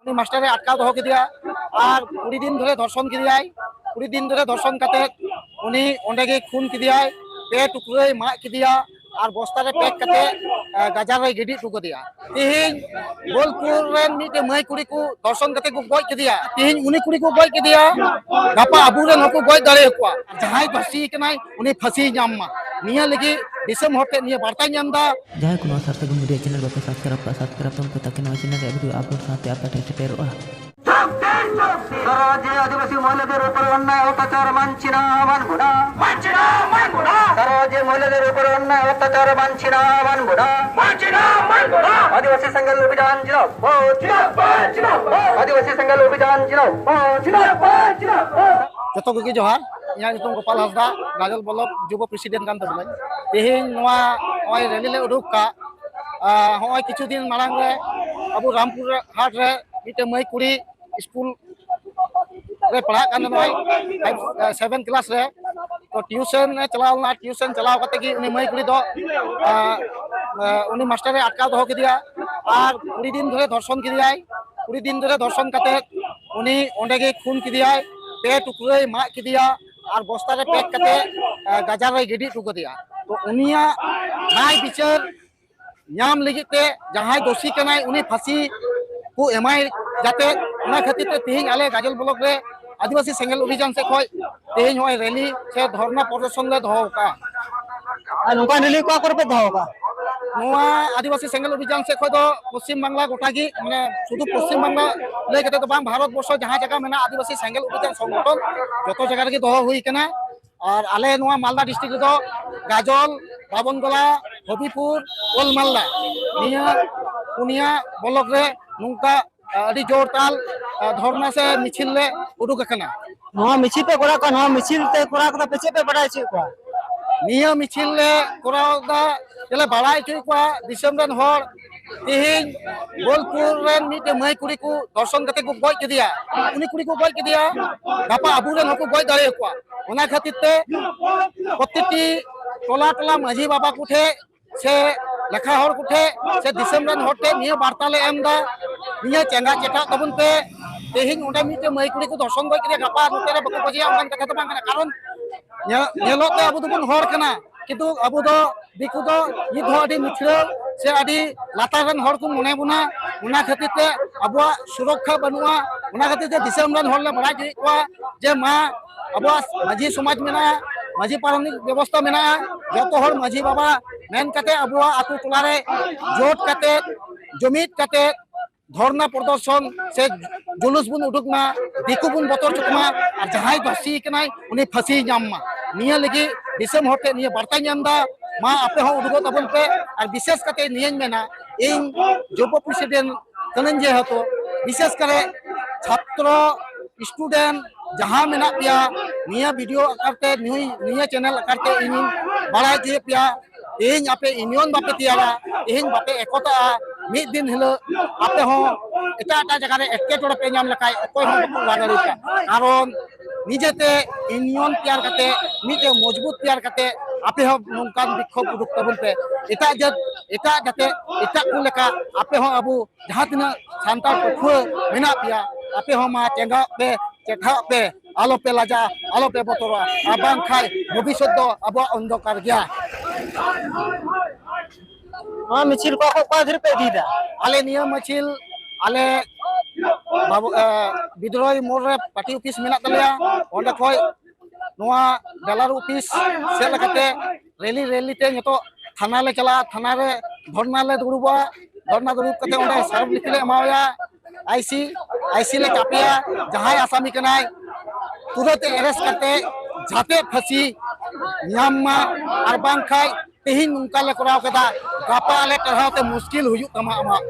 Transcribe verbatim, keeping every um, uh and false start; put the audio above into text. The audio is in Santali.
ᱩᱱᱤ ᱢᱟᱥᱴᱟᱨᱮ ᱟᱴᱠᱟᱣ ᱫᱚᱦᱚ ᱠᱮᱫᱮᱭᱟ ᱟᱨ ᱠᱩᱲᱤ ᱫᱤᱱ ᱫᱷᱚᱨᱮ ᱫᱷᱚᱨᱥᱚᱱ ᱠᱮᱫᱮᱭᱟᱭ᱾ ᱠᱩᱲᱤ ᱫᱤᱱ ᱫᱷᱚᱨᱮ ᱫᱷᱚᱨᱥᱚᱱ ᱠᱟᱛᱮ ᱩᱱᱤ ᱚᱸᱰᱮ ᱜᱮ ᱠᱷᱩᱱ ᱠᱮᱫᱮᱭᱟᱭ, ᱯᱮ ᱴᱩᱠᱨᱟᱹᱭ ᱢᱟᱜ ᱠᱮᱫᱮᱭᱟ ᱟᱨ ᱵᱚᱥᱛᱟ ᱨᱮ ᱯᱮᱠ ᱠᱟᱛᱮ, ᱮ, ᱜᱟᱡᱟᱲ ᱨᱮᱭ ᱜᱤᱰᱤ ᱦᱚᱴᱚ ᱠᱟᱫᱮᱭᱟ᱾ ᱛᱮᱦᱮᱧ ᱵᱳᱞᱯᱩᱨ ᱨᱮᱱ ᱢᱤᱫᱴᱮᱱ ᱢᱟᱹᱭ ᱠᱩᱲᱤ ᱠᱚ ᱫᱷᱚᱨᱥᱚᱱ ᱠᱟᱛᱮ ᱠᱚ ᱜᱚᱡ ᱠᱮᱫᱮᱭᱟ᱾ ᱛᱮᱦᱮᱧ ᱩᱱᱤ ᱠᱩᱲᱤ ᱠᱚ ᱜᱚᱡ ᱠᱮᱫᱮᱭᱟ, ᱜᱟᱯᱟ ᱟᱵᱚ ᱨᱮᱱ ᱦᱚᱸᱠᱚ ᱜᱚᱡ ᱫᱟᱲᱮᱭᱟᱠᱚᱣᱟ᱾ ᱡᱟᱦᱟᱸᱭ ᱫᱳᱥᱤ ᱠᱟᱱᱟᱭ ᱩᱱᱤ ᱯᱷᱟᱹᱥᱤᱭ ᱧᱟᱢ ᱢᱟ, ᱱᱤᱭᱟᱹ ᱞᱟᱹᱜᱤᱫ ᱫᱤᱥᱚᱢ ᱦᱚᱲ ᱴᱷᱮᱱ ᱱᱤᱭᱟᱹ ᱵᱟᱨᱛᱟᱧ ᱮᱢ ᱮᱫᱟ᱾ ᱡᱟᱦᱟᱸᱭ ᱠᱚ ᱱᱚᱣᱟ ᱥᱟᱨ ᱥᱟᱹᱜᱩᱱ ᱢᱤᱰᱤᱭᱟ ᱪᱮᱱᱮᱞ ᱵᱟᱯᱮ ᱥᱟᱵᱥᱠᱨᱟᱭᱤᱵ ᱠᱟᱜᱼᱟ, ᱥᱟᱵᱥᱠᱨᱟᱭᱤᱵ ᱛᱟᱵᱚᱱ ᱯᱮ, ᱛᱟᱠᱤ ᱱᱚᱣᱟ ᱪᱮᱱᱮᱞ ᱨᱮᱭᱟᱜ ᱵᱷᱤᱰᱤᱭᱳ ᱟᱯᱞᱳᱰ ᱥᱟᱶᱛᱮ ᱟᱯᱮ ᱴᱷᱮᱱ ᱥᱮᱴᱮᱨᱚᱜᱼᱟ᱾ সরো যে আদিবাসী মহিলাদের উপর অন্যায় অত্যাচার মানছি না, মানব না। মানছি না, মানব না। সরো যে মহিলাদের উপর অন্যায় অত্যাচার মানছি না, মানব না। মানছি না, মানব না। আদিবাসী সেঙ্গেল অভিযান জিন্দাবাদ। জিন্দাবাদ, জিন্দাবাদ। আদিবাসী সেঙ্গেল অভিযান জিন্দাবাদ। জিন্দাবাদ, জিন্দাবাদ। ᱡᱚᱛᱚ ᱠᱚᱜᱮ ᱡᱚᱦᱟᱨ᱾ ᱤᱧᱟᱹᱜ ᱧᱩᱛᱩᱢ ᱜᱳᱯᱟᱞ ᱦᱟᱸᱥᱫᱟ, ᱜᱟᱡᱚᱞ ᱵᱞᱚᱠ ᱡᱩᱵᱚ ᱯᱨᱮᱥᱤᱰᱮᱱᱴ ᱠᱟᱱ ᱛᱟᱵᱚᱱᱟᱹᱧ᱾ ᱛᱮᱦᱮᱧ ᱱᱚᱣᱟ ᱱᱚᱜᱼᱚᱭ ᱨᱮᱞᱤ ᱞᱮ ᱩᱰᱩᱠ ᱠᱟᱜ, ᱟᱨ ᱦᱚᱸᱜᱼᱚᱭ ᱠᱤᱪᱷᱩ ᱫᱤᱱ ᱢᱟᱲᱟᱝ ᱨᱮ ᱟᱵᱚ ᱨᱟᱢᱯᱩᱨ ᱦᱟᱴ ᱨᱮ ᱢᱤᱫᱴᱮᱱ ᱢᱟᱹᱭ ᱠᱩᱲᱤ ᱥᱠᱩᱞ ᱨᱮ ᱯᱟᱲᱦᱟᱜ ᱠᱟᱱ ᱛᱟᱦᱮᱱᱟ, ᱯᱷᱟᱭᱤᱵᱷ, ᱥᱮᱵᱷᱮᱱ ᱠᱞᱟᱥ ᱨᱮ᱾ ᱛᱚ ᱴᱤᱭᱩᱥᱚᱱ ᱮ ᱪᱟᱞᱟᱣ ᱞᱮᱱᱟ, ᱴᱤᱭᱩᱥᱚᱱ ᱪᱟᱞᱟᱣ ᱠᱟᱛᱮ ᱜᱮ ᱩᱱᱤ ᱢᱟᱹᱭ ᱠᱩᱲᱤ ᱫᱚ, ᱟᱸ, ᱟᱸ, ᱩᱱᱤ ᱢᱟᱥᱴᱟᱨᱮ ᱟᱴᱠᱟᱣ ᱫᱚᱦᱚ ᱠᱮᱫᱮᱭᱟ ᱟᱨ ᱠᱩᱲᱤ ᱫᱤᱱ ᱫᱷᱚᱨᱮ ᱫᱷᱚᱨᱥᱚᱱ ᱠᱮᱫᱮᱭᱟᱭ᱾ ᱠᱩᱲᱤ ᱫᱤᱱ ᱫᱷᱚᱨᱮ ᱫᱷᱚᱨᱥᱚᱱ ᱠᱟᱛᱮ ᱩᱱᱤ ᱚᱸᱰᱮ ᱜᱮ ᱠᱷᱩᱱ ᱠᱮᱫᱮᱭᱟᱭ, ᱯᱮ ᱴᱩᱠᱨᱟᱹᱭ ᱢᱟᱜ ᱠᱮᱫᱮᱭᱟ ᱟᱨ ᱵᱚᱥᱛᱟ ᱨᱮ ᱯᱮᱠ ᱠᱟᱛᱮ, ᱟᱸ, ᱜᱟᱡᱟᱲ ᱨᱮᱭ ᱜᱤᱰᱤ ᱦᱚᱴᱚ ᱠᱟᱫᱮᱭᱟ᱾ ᱛᱚ ᱩᱱᱤᱭᱟᱜ ᱱᱟᱭ ᱵᱤᱪᱟᱹᱨ ᱧᱟᱢ ᱞᱟᱹᱜᱤᱫ ᱛᱮ ᱡᱟᱦᱟᱸᱭ ᱫᱳᱥᱤ ᱠᱟᱱᱟᱭ ᱩᱱᱤ ᱯᱷᱟᱹᱥᱤ ᱠᱚ ᱮᱢᱟᱭ ᱡᱟᱛᱮ, ᱚᱱᱟ ᱠᱷᱟᱹᱛᱤᱨ ᱛᱮ ᱛᱮᱦᱮᱧ ᱟᱞᱮ ᱜᱟᱡᱚᱞ ᱵᱞᱚᱠ ᱨᱮ ᱟᱹᱫᱤᱵᱟᱹᱥᱤ ᱥᱮᱸᱜᱮᱞ ᱚᱵᱷᱤᱡᱟᱱ ᱥᱮᱫ ᱠᱷᱚᱱ ᱛᱮᱦᱮᱧ ᱱᱚᱜᱼᱚᱭ ᱨᱮᱞᱤ ᱥᱮ ᱫᱷᱚᱨᱱᱟ ᱯᱨᱚᱫᱚᱨᱥᱚᱱ ᱞᱮ ᱫᱚᱦᱚ ᱟᱠᱟᱫᱼᱟ᱾ ᱟᱨ ᱱᱚᱝᱠᱟᱱ ᱨᱮᱞᱤ ᱚᱠᱟ ᱠᱚᱨᱮ ᱯᱮ ᱫᱚᱦᱚ ᱟᱠᱟᱫᱼᱟ? ᱱᱚᱣᱟ ᱟᱹᱫᱤᱵᱟᱹᱥᱤ ᱥᱮᱸᱜᱮᱞ ᱚᱵᱷᱤᱡᱟᱱ ᱥᱮᱫ ᱠᱷᱚᱱ ᱫᱚ ᱯᱚᱥᱪᱤᱢ ᱵᱟᱝᱞᱟ ᱜᱚᱴᱟ ᱜᱮ, ᱢᱟᱱᱮ ᱥᱩᱫᱷᱩ ᱯᱚᱥᱪᱤᱢ ᱵᱟᱝᱞᱟ ᱞᱟᱹᱭ ᱠᱟᱛᱮ ᱫᱚ ᱵᱟᱝ, ᱵᱷᱟᱨᱚᱛ ᱵᱚᱨᱥᱚ ᱡᱟᱦᱟᱸ ᱡᱟᱭᱜᱟ ᱢᱮᱱᱟᱜᱼᱟ ᱟᱹᱫᱤᱵᱟᱹᱥᱤ ᱥᱮᱸᱜᱮᱞ ᱚᱵᱷᱤᱡᱟᱱ ᱥᱚᱝᱜᱚᱴᱷᱚᱱ ᱡᱚᱛᱚ ᱡᱟᱭᱜᱟ ᱨᱮᱜᱮ ᱫᱚᱦᱚ ᱦᱩᱭ ᱟᱠᱟᱱᱟ᱾ ᱟᱨ ᱟᱞᱮ ᱱᱚᱣᱟ ᱢᱟᱞᱫᱟ ᱰᱤᱥᱴᱨᱤᱠᱴ ᱨᱮᱫᱚ ᱜᱟᱡᱚᱞ, ᱵᱟᱵᱚᱱᱜᱚᱞᱟ, ᱦᱚᱵᱤᱯᱩᱨ, ᱳᱞᱰ ᱢᱟᱞᱫᱟ, ᱱᱤᱭᱟᱹ ᱯᱩᱱᱭᱟ ᱵᱞᱚᱠ ᱨᱮ ᱱᱚᱝᱠᱟ, ᱟ, ᱟᱹᱰᱤ ᱡᱳᱨ ᱛᱟᱞ, ᱟ, ᱫᱷᱚᱨᱱᱟ ᱥᱮ ᱢᱤᱪᱷᱤᱞ ᱞᱮ ᱩᱰᱩᱠ ᱟᱠᱟᱱᱟ᱾ ᱱᱚᱣᱟ ᱢᱤᱪᱷᱤᱞ ᱯᱮ ᱠᱚᱨᱟᱣ ᱠᱟᱱᱟ, ᱱᱚᱣᱟ ᱢᱤᱪᱷᱤᱞ ᱛᱮ ᱠᱚᱨᱟᱣ ᱠᱟᱛᱮ ᱯᱮ ᱪᱮᱫ ᱯᱮ ᱵᱟᱰᱟᱭ ᱦᱚᱪᱚᱭᱮᱫ ᱠᱚᱣᱟ? ᱱᱤᱭᱟᱹ ᱢᱤᱪᱷᱤᱞ ᱞᱮ ᱠᱚᱨᱟᱣ ᱮᱫᱟ, ᱛᱮᱞᱮ ᱵᱟᱲᱟᱭ ᱦᱚᱪᱚᱭᱮᱫ ᱠᱚᱣᱟ ᱫᱤᱥᱚᱢ ᱨᱮᱱ ᱦᱚᱲ, ᱛᱮᱦᱮᱧ ᱵᱳᱞᱯᱩᱨ ᱨᱮᱱ ᱢᱤᱫᱴᱮᱱ ᱢᱟᱹᱭ ᱠᱩᱲᱤ ᱠᱚ ᱫᱷᱚᱨᱥᱚᱱ ᱠᱟᱛᱮ ᱠᱚ ᱜᱚᱡ ᱠᱮᱫᱮᱭᱟ, ᱩᱱᱤ ᱠᱩᱲᱤ ᱠᱚ ᱜᱚᱡ ᱠᱮᱫᱮᱭᱟ, ᱜᱟᱯᱟ ᱟᱵᱚ ᱨᱮᱱ ᱦᱚᱸᱠᱚ ᱜᱚᱡ ᱫᱟᱲᱮᱭᱟᱠᱚᱣᱟ᱾ ᱚᱱᱟ ᱠᱷᱟᱹᱛᱤᱨ ᱛᱮ ᱯᱨᱚᱛᱤᱴᱤ ᱴᱚᱞᱟ ᱴᱚᱞᱟ ᱢᱟᱹᱡᱷᱤ ᱵᱟᱵᱟ ᱠᱚᱴᱷᱮᱱ ᱥᱮ ᱞᱮᱠᱷᱟ ᱦᱚᱲ ᱠᱚᱴᱷᱮᱱ ᱥᱮ ᱫᱤᱥᱚᱢ ᱨᱮᱱ ᱦᱚᱲ ᱴᱷᱮᱱ ᱱᱤᱭᱟᱹ ᱵᱟᱨᱛᱟ ᱞᱮ ᱮᱢ ᱮᱫᱟ, ᱱᱤᱭᱟᱹ ᱪᱮᱸᱜᱷᱟ ᱪᱮᱴᱷᱟᱜ ᱛᱟᱵᱚᱱ ᱯᱮ᱾ ᱛᱮᱦᱮᱧ ᱚᱸᱰᱮ ᱢᱤᱫᱴᱮᱱ ᱢᱟᱹᱭ ᱠᱩᱲᱤ ᱠᱚ ᱫᱚᱨᱥᱚᱱ ᱜᱚᱡ ᱠᱮᱫᱮᱭᱟ, ᱜᱟᱯᱟ ᱱᱚᱛᱮ ᱨᱮ ᱵᱟᱠᱚ ᱜᱚᱡᱮᱭᱟ, ᱚᱱᱠᱟᱱ ᱠᱟᱛᱷᱟ ᱫᱚ ᱵᱟᱝ ᱠᱟᱱᱟ᱾ ᱠᱟᱨᱚᱱ ᱧᱮ-, ᱧᱮᱞᱚᱜ ᱛᱮ ᱟᱵᱚ ᱫᱚᱵᱚᱱ ᱦᱚᱲ ᱠᱟᱱᱟ, ᱠᱤᱱᱛᱩ ᱟᱵᱚ ᱫᱚ ᱫᱤᱠᱩ ᱫᱚ ᱱᱤᱛ ᱦᱚᱸ ᱟᱹᱰᱤ ᱢᱤᱪᱷᱲᱟᱹ ᱥᱮ ᱟᱹᱰᱤ ᱞᱟᱛᱟᱨ ᱨᱮᱱ ᱦᱚᱲ ᱠᱚ ᱢᱚᱱᱮ ᱵᱚᱱᱟ᱾ ᱚᱱᱟ ᱠᱷᱟᱹᱛᱤᱨ ᱛᱮ ᱟᱵᱚᱣᱟᱜ ᱥᱩᱨᱚᱠᱠᱷᱟ ᱵᱟᱹᱱᱩᱜᱼᱟ᱾ ᱚᱱᱟ ᱠᱷᱟᱹᱛᱤᱨ ᱛᱮ ᱫᱤᱥᱚᱢ ᱨᱮᱱ ᱦᱚᱲ ᱞᱮ ᱵᱟᱲᱟᱭ ᱦᱚᱪᱚᱭᱮᱫ ᱠᱚᱣᱟ ᱡᱮ ᱢᱟ, ᱟᱵᱚᱣᱟᱜ ᱢᱟᱹᱡᱷᱤ ᱥᱚᱢᱟᱡᱽ ᱢᱮᱱᱟᱜᱼᱟ, ᱢᱟᱹᱡᱷᱤ ᱯᱟᱨᱟᱱᱤᱠ ᱵᱮᱵᱚᱥᱛᱷᱟ ᱢᱮᱱᱟᱜᱼᱟ, ᱡᱚᱛᱚ ᱦᱚᱲ ᱢᱟᱹᱡᱷᱤ ᱵᱟᱵᱟ ᱢᱮᱱ ᱠᱟᱛᱮ ᱟᱵᱚᱣᱟᱜ ᱟᱹᱛᱩ ᱴᱚᱞᱟ ᱨᱮ ᱡᱳᱴ ᱠᱟᱛᱮ, ᱡᱩᱢᱤᱫ ᱠᱟᱛᱮ ᱫᱷᱚᱨᱱᱟ ᱯᱨᱚᱫᱚᱨᱥᱚᱱ ᱥᱮ ᱡᱩᱞᱩᱥ ᱵᱚᱱ ᱩᱰᱩᱠ ᱢᱟ, ᱫᱤᱠᱩ ᱵᱚᱱ ᱵᱚᱛᱚᱨ ᱦᱚᱪᱚ ᱠᱚᱢᱟ, ᱟᱨ ᱡᱟᱦᱟᱸᱭ ᱫᱳᱥᱤ ᱠᱟᱱᱟᱭ ᱩᱱᱤ ᱯᱷᱟᱹᱥᱤᱭ ᱧᱟᱢ ᱢᱟ᱾ ᱱᱤᱭᱟᱹ ᱞᱟᱹᱜᱤᱫ ᱫᱤᱥᱚᱢ ᱦᱚᱲ ᱴᱷᱮᱱ ᱱᱤᱭᱟᱹ ᱵᱟᱨᱛᱟᱧ ᱮᱢ ᱮᱫᱟ, ᱢᱟ ᱟᱯᱮ ᱦᱚᱸ ᱩᱰᱩᱠᱚᱜ ᱛᱟᱵᱚᱱ ᱯᱮ᱾ ᱟᱨ ᱵᱤᱥᱮᱥ ᱠᱟᱛᱮ ᱱᱤᱭᱟᱹᱧ ᱢᱮᱱᱟ, ᱤᱧ ᱡᱩᱵᱚ ᱯᱨᱮᱥᱤᱰᱮᱱᱴ ᱠᱟᱹᱱᱟᱹᱧ ᱡᱮᱦᱮᱛᱩ, ᱵᱤᱥᱮᱥ ᱠᱟᱨᱮ ᱪᱷᱟᱛᱨᱚ, ᱥᱴᱩᱰᱮᱱᱴ ᱡᱟᱦᱟᱸ ᱢᱮᱱᱟᱜ ᱯᱮᱭᱟ, ᱱᱤᱭᱟᱹ ᱵᱷᱤᱰᱤᱭᱳ ᱟᱠᱟᱨ ᱛᱮ, ᱱᱩᱭ, ᱱᱤᱭᱟᱹ ᱪᱮᱱᱮᱞ ᱟᱠᱟᱨ ᱛᱮ ᱤᱧᱤᱧ ᱵᱟᱲᱟᱭ ᱦᱚᱪᱚᱭᱮᱫ ᱯᱮᱭᱟ, ᱛᱮᱦᱮᱧ ᱟᱯᱮ ᱤᱭᱩᱱᱤᱭᱚᱱ ᱵᱟᱯᱮ ᱛᱮᱭᱟᱨᱟ, ᱛᱮᱦᱮᱧ ᱵᱟᱯᱮ ᱮᱠᱚᱛᱟᱜᱼᱟ, ᱢᱤᱫ ᱫᱤᱱ ᱦᱤᱞᱳᱜ ᱟᱯᱮ ᱦᱚᱸ ᱮᱴᱟᱜ ᱮᱴᱟᱜ ᱡᱟᱭᱜᱟ ᱨᱮ ᱮᱴᱠᱮᱴᱚᱬᱮ ᱯᱮ ᱧᱟᱢ ᱞᱮᱠᱷᱟᱡ ᱚᱠᱚᱭ ᱦᱚᱸ ᱵᱟᱠᱚ ᱞᱟ ᱫᱟᱲᱮᱭᱟᱜᱼᱟ᱾ ᱠᱟᱨᱚᱱ ᱱᱤᱡᱮᱛᱮ ᱤᱭᱩᱱᱤᱭᱚᱱ ᱛᱮᱭᱟᱨ ᱠᱟᱛᱮ, ᱢᱤᱫᱴᱮᱱ ᱢᱚᱡᱽᱵᱩᱛ ᱛᱮᱭᱟᱨ ᱠᱟᱛᱮ ᱟᱯᱮ ᱦᱚᱸ ᱱᱚᱝᱠᱟᱱ ᱵᱤᱠᱠᱷᱳᱵ ᱩᱰᱩᱠ ᱛᱟᱵᱚᱱ ᱯᱮ᱾ ᱮᱴᱟᱜ ᱡᱟᱹᱛ, ᱮᱴᱟᱜ ᱡᱟᱛᱮ, ᱮᱴᱟᱜ ᱠᱚ ᱞᱮᱠᱟ ᱟᱯᱮ ᱦᱚᱸ ᱟᱵᱚ ᱡᱟᱦᱟᱸ ᱛᱤᱱᱟᱹᱜ ᱥᱟᱱᱛᱟᱲ ᱯᱟᱹᱴᱷᱩᱣᱟᱹ ᱢᱮᱱᱟᱜ ᱯᱮᱭᱟ, ᱟᱯᱮ ᱦᱚᱸ ᱢᱟ ᱪᱮᱸᱜᱷᱟᱜ ᱯᱮ, ᱪᱮᱴᱷᱟᱜ ᱯᱮ, ᱟᱞᱚ ᱯᱮ ᱞᱟᱡᱟᱜᱼᱟ, ᱟᱞᱚ ᱯᱮ ᱵᱚᱛᱚᱨᱚᱜᱼᱟ, ᱟᱨ ᱵᱟᱝᱠᱷᱟᱱ ᱵᱷᱚᱵᱤᱥᱥᱚᱛ ᱫᱚ ᱟᱵᱚᱣᱟᱜ ᱚᱱᱫᱷᱚᱠᱟᱨ ᱜᱮᱭᱟ᱾ ᱱᱚᱣᱟ ᱢᱤᱪᱷᱤᱞ ᱠᱚ ᱚᱠᱟ ᱫᱷᱟᱹᱨᱤᱡ ᱯᱮ ᱤᱫᱤᱭᱮᱫᱟ? ᱟᱞᱮ ᱱᱤᱭᱟᱹ ᱢᱤᱪᱷᱤᱞ ᱟᱞᱮ ᱵᱟᱵᱩ, ᱮ, ᱵᱤᱫᱽᱨᱳᱦᱤ ᱢᱳᱲ ᱨᱮ ᱯᱟᱨᱴᱤ ᱚᱯᱷᱤᱥ ᱢᱮᱱᱟᱜ ᱛᱟᱞᱮᱭᱟ, ᱚᱸᱰᱮ ᱠᱷᱚᱡ ᱱᱚᱣᱟ ᱰᱟᱞᱟᱨ ᱚᱯᱷᱤᱥ ᱥᱮᱫ ᱞᱮᱠᱟᱛᱮ ᱨᱮᱞᱤ, ᱨᱮᱞᱤ ᱛᱮ ᱱᱤᱛᱚᱜ ᱛᱷᱟᱱᱟ ᱞᱮ ᱪᱟᱞᱟᱜᱼᱟ, ᱛᱷᱟᱱᱟ ᱨᱮ ᱫᱷᱚᱨᱱᱟ ᱞᱮ ᱫᱩᱲᱩᱵᱟ, ᱫᱷᱚᱨᱱᱟ ᱫᱩᱲᱩᱵ ᱠᱟᱛᱮ ᱚᱸᱰᱮ ᱥᱟᱨᱚ ᱞᱤᱯᱤ ᱞᱮ ᱮᱢᱟᱣᱟᱭᱟ ᱟᱭᱥᱤ, ᱟᱭᱥᱤ ᱞᱮ ᱪᱟᱯᱮᱭᱟ, ᱡᱟᱦᱟᱸᱭ ᱟᱥᱟᱢᱤ ᱠᱟᱱᱟᱭ ᱛᱩᱨᱟᱹᱛ ᱮ ᱮᱨᱮᱥᱴ ᱠᱟᱛᱮ ᱡᱟᱛᱮ ᱯᱷᱟᱹᱥᱤ ᱧᱟᱢ ᱢᱟ, ᱟᱨ ᱵᱟᱝᱠᱷᱟᱡ ᱛᱮᱦᱮᱧ ᱱᱚᱝᱠᱟ ᱞᱮ ᱠᱚᱨᱟᱣ ᱠᱮᱫᱟ, ᱜᱟᱯᱟ ᱟᱞᱮ ᱴᱟᱨᱦᱟᱣ ᱛᱮ ᱢᱩᱥᱠᱤᱞ ᱦᱩᱭᱩᱜ ᱛᱟᱢᱟ ᱟᱢᱟᱜ᱾